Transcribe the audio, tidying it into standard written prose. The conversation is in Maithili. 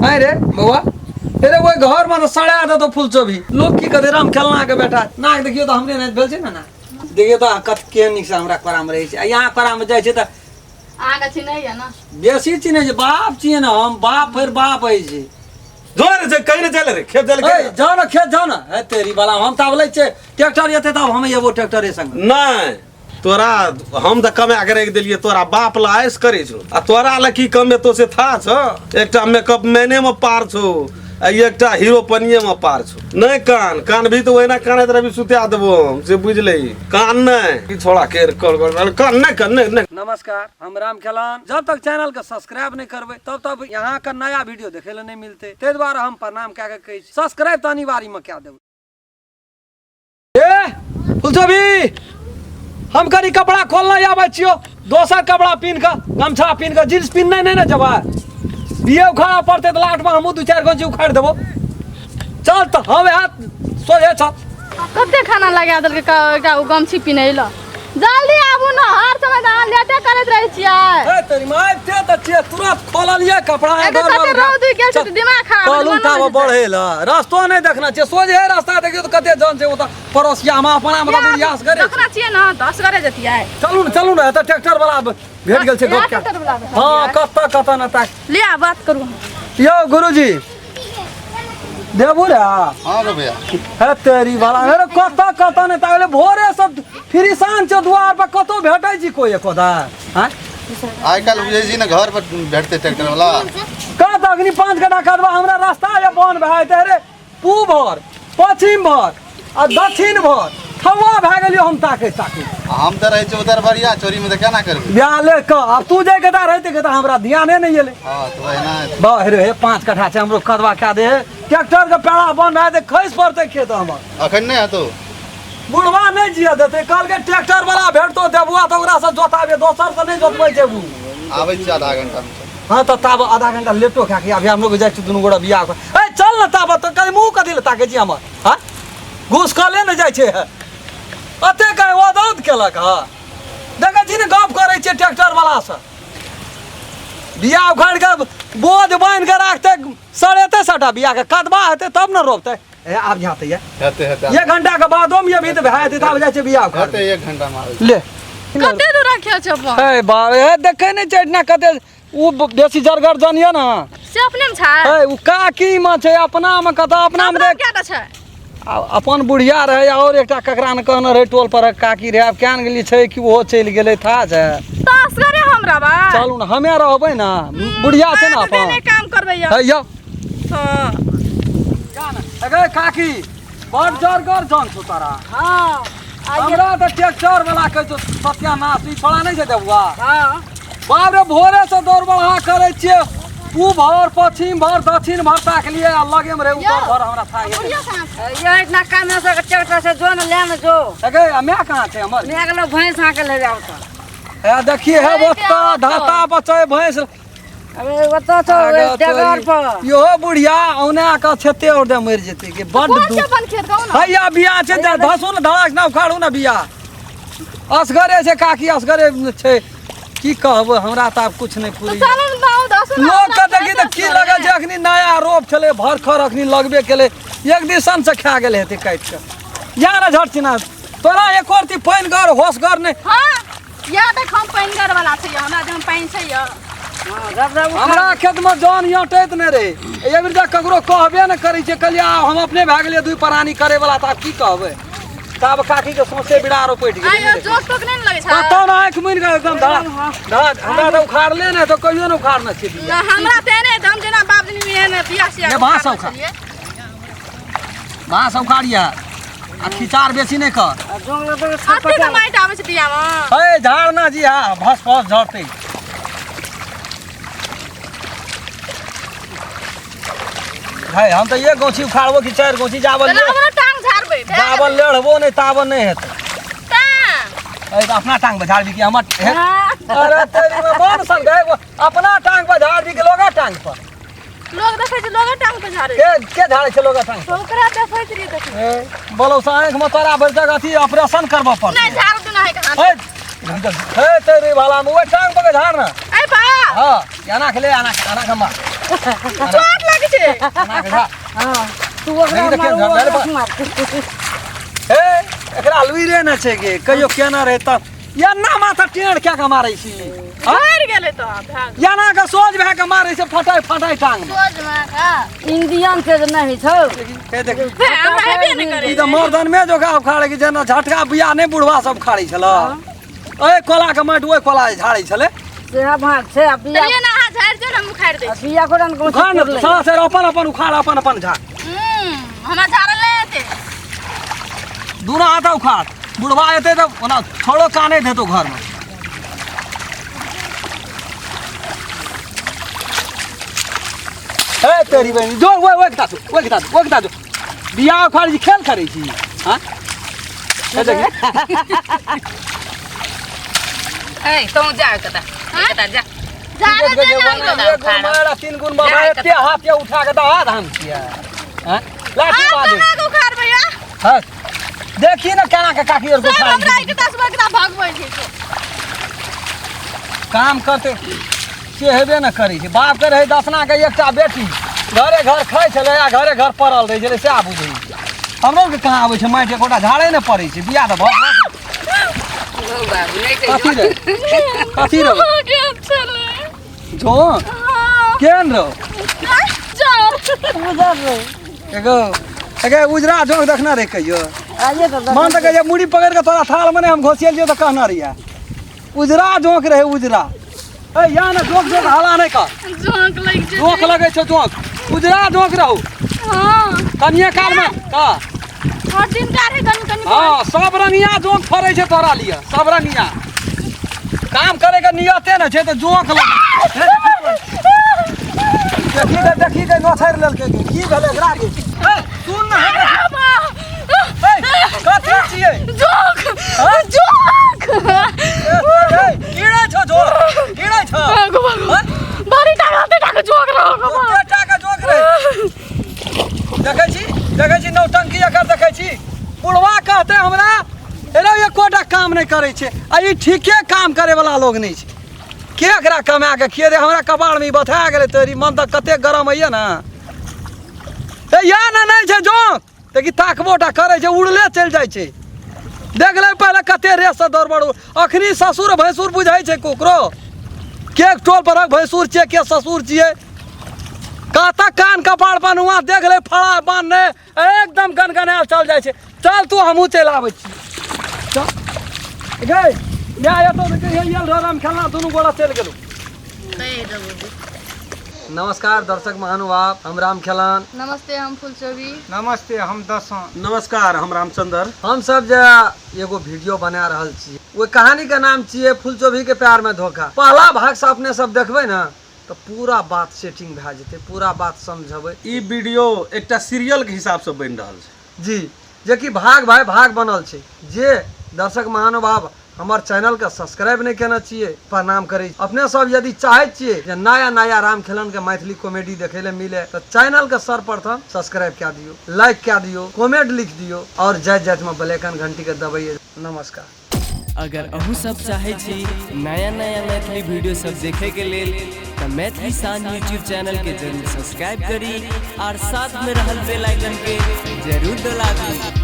आय रे बौआ, अरे ओहि घर में तो सड़ा देतो फूल चोभी। लोग की कहते राम खेलना के बेटा नाक देखियो तो हमरे नहीं भेल छै ने ना देखियो तो कत केहन नीक से हमरा कोरामे रहै छै आ यहाँ कोरामे जाइ छै तऽ अहाँके चिन्हैया ना? बेसी चिन्है छै बाप छियै ने हम, बाप फेर बाप होइ छै। जो रे जे कहीं चले रे खेत चले। ए, जाओ ना खेत जाओ ना। हे तेरी बाला हम तऽ आब लै छियै ट्रैक्टर एतै तब हम एबो ट्रैक्टरे संग। नहीं तोरा हम तऽ कमा के राखि देलियै, तोरा बाप ला ऐश करै छौ आ तोरा ला की कमेतो से था छौ। एकटा मेकअप मैने में पार छौ आ एकटा हीरो पनिये में पार छौ। नहीं कान कान भी तो ओहिना कानैत रहबी, सुता देबो हम से बुझले। कान नहीं की छोड़ा के कर कर कान नहीं कान नहीं नहीं। नमस्कार, हम राम खेलान। जब तक चैनल के सब्सक्राइब नहीं करबै तब तक यहाँ के नया वीडियो देखे ला नहीं मिलते, ताहि दुआरे हम प्रणाम कए के कहै छी सब्सक्राइब तऽ अनिवार्य में कए देबै। ए फुलचोभी, हम कनी कपड़ा खोलना आबै छियो, दोसर कपड़ा पिन कऽ गमछा पिन कऽ जींस पिन्हने नहि ने जेबै। बिये उखाड़ा पड़तै तऽ लाटमे हमहूँ दू चारि गो उखाड़ि देबो। चल तऽ हम यहाँ सोझे चल। कते खाना लगा देलकै एकटा ओ गमछी पिन्है लए। जल्दी आबू ने, हर समय तऽ अहाँ लेटे करैत रहै छियै। ए तेरी माय ते तऽ छियै तुरंत खोललियै कपड़ा। ए तऽ कते रौद उगि गेल छै तऽ दिमाग खराब चलू ताब बढ़े ल रस्तो नहि देखना छियै, सोझे रास्ता देखियौ तऽ कते जन छै ओतऽ पड़ोसिया मे अपना मे बुढ़िया से करे। देखना छियै ने तऽ असगरे जतियै। चलू ने चलू ने, एतऽ ट्रैक्टर वाला भेट गेल छै गप के। हां कतऽ कतऽ ने ताक ले आ बात करू। यौ गुरुजी देबू रे। हाँ रे भैया। हे तेरी वाला अरे कतऽ कतऽ ने ताकले भोरे सब फिरिसान छौ दुआर पर कतौ भेटै छी कोइ एको दा। हाँ आइ काल्हि बुझै छी ने घर पर भेटतै ट्रैक्टर वाला। कत अग्नि 5 कट्ठा कदबा हमरा रास्ता जे बन भए जेतै रे, पूब भर पश्चिम भर आ दक्षिण भर ठौआ भए गेलियो हम ताकै ताकै। हम तऽ रहै छी उधर बढ़िया चोरी में तऽ केना करबै? बियाह ले कऽ आब तू जाय के रहते के हमरा ध्याने नहि एलै। हाँ तऽ ओहिना बाह रे हे 5 कट्ठा छै हमरो कदबा कए दे, ट्रैक्टर के पेड़ा बंद भए जेतै खसि पड़तै खेत हमर। अखन नहि हेतौ। बुढ़वा नहि जिय देतै, कहलकै ट्रैक्टर वाला भेटतो देबुआ तऽ ओकरा से जोताबे, दोसर से नहि जोतबै जेबू। आबै छी आधा घंटा में। हाँ तऽ ताब आधा घंटा लेटो खा के अभी हम लोग जाइ छी दुनू गोरा बियाह कर। ए चल ने ताब तऽ कहीं मुँह कथी लए ताकै छी हमर? हाँ घूस खले ने जाइ छै। अते कहीं वदौद केलक। हँ देखै छी ने गप करै छियै ट्रैक्टर वाला से, बियाह उखाड़ि कऽ बोझ बान्हि कऽ राखतै सड़ेतै सबटा बियाह के कदबा हेतै तब ने रोपतै। ए आब जाते ये हेतै हेतै 1 घंटा के बादो में अभी तऽ भए जेतै, आब जाइ छै बियाह उखाड़ि। हेतै 1 घंटा में आबै। ले कते दूर रखियो छै अपन? ए बाप ए देखै नहि छै एहिठिना कते उ बेसी जरगर जन यऽ ने। से अपने में छै? ए उ काकी में छै, अपना में कतऽ अपना में अपना देख। क्या तऽ छै? आ अपन बुढ़िया रहै और एकटा ककरा ने कहने रहै टोल पर काकी रहै, आब केहन गेलियै छै कि ओहो चलि गेलै था छै। तऽ असगरे हम रहबै? चलू ने हमे रहबै ने, बुढ़िया छै ने अहाँ तऽ अपन। नहि काम करबै यौ। हे यौ। हँ। अगे काकी बड़ जरगर जन छौ तोरा। हाँ। हमरा तऽ ट्रैक्टर वाला कहै छौ सत्यानाश, ई छोड़ा नहि छै देबुआ। हाँ। बाप रे भोरे से दौड़ बढ़ा करै छियै, पू भर पश्चिम भर दक्षिण भर ताकलियै आ लगे में रहे उत्तर भर हमरा था बुढ़िया कहाँ छै? ये इतना काम है सर ट्रैक्टर से जो न ले न जो। अगे आ my कहाँ छै हमर? मैं गेलो भैंस हाँ के ले जाओ तो। हे देखिए हे अरे ओतऽ क्या धाता बचै भैंस। अरे ओतऽ तो आगे डगर तोरी। पर। इहो बुढ़िया औना के छेते और दे मरि जेतै के बड कोन छै दुख। अपन खेत कहू ने? हैया बिया छै जा धसू ने धड़ाक ना उखाड़ू ने बिया। असगरे छै काकी, असगरे छै, की कहबै हमरा तऽ आब कुछ नहि तऽ पुरैया। चलू ने बाबू, धसू ने, लोक के अपना देखी तऽ खेत की असगरे। लगै छै अखनी नया रोप छलै भरखर अखनी लगबे केलै, एक दिसन से खा गेल हेतै काटि कऽ। या ने झट चिना तोरा एको रत्ती पानिगर होशगर नहि। हाँ, या देख हम पानिगर वाला छै हमरा जहन पानि छै यौ। हाँ, रब रब उखाड़। हमरा खेत में जन अटैत नहि रहै, एहि बेर जब ककरो कहबे नहि करै छै, कहलियै आब हम अपने भए गेलियै दुइ प्राणी करे वाला तऽ आब की कहबै। तब काकी के सौंसे बिड़ा रोपटि गेलै। आइ जोक तोक नहि ने लगै छै? कतौ ने आँखि मुनि कऽ एकदम धड़ा धड़ा, हमरा तऽ उखाड़ले नहि तऽ कहियो नहि उखाड़ने छियै बिया। ना, हमरा तऽ एने हम जेना बाप दिन एहन बिया सिया ने, बाँस उखाड़ने उखाड़। छलियै। बाँस उखाड़िया आ खिचार बेसी नहि कर। आ जोंग लगतौ तऽ अते तऽ माटि आबै छै बिया मे। हे झाड़ ना जी, हा भस भस झड़तै। है हम तऽ एक गोछी उखाड़बो कि 4 गोछी जाबल तऽ ले। हमरो टांग झाड़बै, भए जाबल गेलै। लेढ़बो नहि ताबल नहि हेतै। टांग। ए, तऽ अपना टांग पर झाड़बी कि हमर? हे, अरे तेरी में मन सन गए, अपना टांग पर झाड़बी कि लोगा टांग पर? लोग देखै छै लोगे टांग पर झाड़ै। के के झाड़ै छै लोगा टांग पर? ओकरा देखैत रहियै देखै। ए, बोलो से आँखि में तोरा भरि तक अथी ऑपरेशन करबऽ पड़तै। नहि झाड़ू तऽ नहि कहाँ। हे, हे तेरी वाला में ओहि टांग पर के झाड़ ना। ए बा। हाँ, एना के ले, एना एना के मार। चोट लागि जोंक छै। एना के झा। हां, तू ओकरा नहीं मार, देखिए, ओ झंडा ओकरा मार। ए एकरा लुइरे न छै गे, कहियो केना रहे तब एना माथा टेढ़ क्या के मारै छी? हाँ? मरि गेलै तो आब भए गेलै। एना के सोझ भए के मारै छै, फटाइ फटाइ टांग मे। सोझ मे का इंडियन से जे नहीं छौ। हे देख, हे, हमरा हेबे नहि करै। ई तऽ मर्दन में जोका उखाड़े कि जेना झटका बिया नहि बुढ़वा सब उखाड़ै छल। ओहि कोला के माटि ओहि कोला झाड़ै छलै। सेहा भाग छै आ बिया। चलिए ना, अहाँ झाड़ि दियौ ने, हम उखाड़ि दै छी। बिया कोडन को उखाड़ ने सरा सर, अपन अपन उखाड़, अपन अपन झाड़। हमरा झाड़ल नहि हेतै। दुना हाथ उखाड़, बुढ़वा एतै तऽ ओना छोड़ो कानैत हेतौ घरमे। हे तेरी बहिन, जो ओहि ओहि किताब, ओहि किताब, ओहि किताब। बियाह उखाड़ छी, खेल करै छी? हाँ, हे देखी। ए तू जा कता कता जा। झाड़े दे ना हमरो। एक गुण मारा, तीन गुण बाबा, एते हाथ के उठा के दहा धाम छियै। हाँ, लाठी आब बाजै। केना के उखाड़बै या? हाँ, देखी ने केना के काकी और सब उखाड़ै हमरा छै। एक 10 बगरा भगबै छै। काम करते से हेबे न करै छै। बाप के रहै दसना के एकटा बेटी, घरे घर खाइ छलै आ घरे घर पड़ल रहै छलै, सएह बुझै छै। हमरो के कहाँ आबै छै माटि एकोटा झाड़े ने पड़ै छै। बियाह तऽ भऽ ओ बाबू नहीं कथी कहियो। रे, कथी रौ? हो गेल छलै। जो हाँ। केहन रौ? चल। उजर रे। एगो एगे उजरा जोंक देखना रे कहियो? आइए तो। मन तऽ कहै मुड़ी पकड़ि के तोरा थाल में हम घोसियल जियो तऽ कहना रहिया उजरा जोंक रहे, उजरा। ए या ने जोंक जोंक हाला नहि कर। जोंक लागि जेतै। जोंक लगै छौ, जोंक उजरा जोंक रहू। हाँ। कनिये काल में का हर दिन काढ़े कनी कनी। हाँ, सब रंगिया जोंक फरै छै तोरा लिए, सब रंगिया। काम करे के नियते ने छै तऽ जोंक लगे। देखी के, देखी के, नोछारि लेलकै गे। की भेलै एकरा गे? ए सुन ने, हे ए, कथी छियै? जोंक, जोंक। ए, ए, कीड़े छौ जोंक, कीड़े छौ? भागो भागो। हाँ? बड़ी टाका टाका जोंक रहो गो। ओते टाका जोंक रहे। देखै छी, देखै छी नौटंकी एकर, देखै छी। बुढ़वा कहते हमरा एरो एकोटा काम नहि करै छै आ ई ठीके काम करे वाला लोग नहि छै। के एकरा कमा के खिए दे? हमरा कपार में ई बथा गेलै तोरी मन तऽ कते गरम होइए ने। ए या ने नहि छै जोंक, देखी ताकबो टा करै छै, उड़ले चलि जाइ छै। देख ले पहिले कते रेससँ दौड़बड़। अखनी ससुर भैंसुर बुझै छै कुकरो के टोल परक भैंसुर छियै के ससुर छियै। कतऽ कान कपार पर नुआ देख ले, फड़ा बान्हने एकदम गनगनायल चल जाइ छै। चल तू, हमहूँ चलि आबै छी। चल गे, माय एतौ तऽ कहियै आयल रह खेलना, दुनू गोरा चलि गेलहुँ। नमस्कार दर्शक महानुभाव, हम राम खेलान। नमस्ते, हम फुलचोबी। नमस्ते, हम दसों। नमस्कार, हम रामचंद्र। हम सब जे एगो वीडियो बना रहल छी, ओहि कहानी के नाम छियै फुलचोभी के प्यार में धोखा। पहला भाग से अपने सब देखबै ने तऽ पूरा बात सेटिंग भए जेतै, पूरा बात समझबै। ई वीडियो एकटा सीरियल के हिसाब से बनि रहल छै। जी, जेकि भाग भाई भाग बनल छै। जे दर्शक महानुभाव हमर चैनल के सब्सक्राइब नहि केने छियै, प्रणाम करै छी। अपने सब यदि चाहै छियै जे नया नया राम खेलन के मैथिली कॉमेडी देखै ले मिले तऽ चैनल के सर्वप्रथम सब्सक्राइब कए दियौ, लाइक कए दियौ, कमेंट लिख दियौ और जाइत जाइत में बेल आइकन घंटी के दबैयै। नमस्कार। अगर अहूँ सब चाहै छी नया नया मैथिली वीडियो सब देखे के लेल तऽ मैथिली शान यूट्यूब चैनल के जरूर सब्सक्राइब करी और साथ में रहल बेल आइकन के जरूर दबाबी।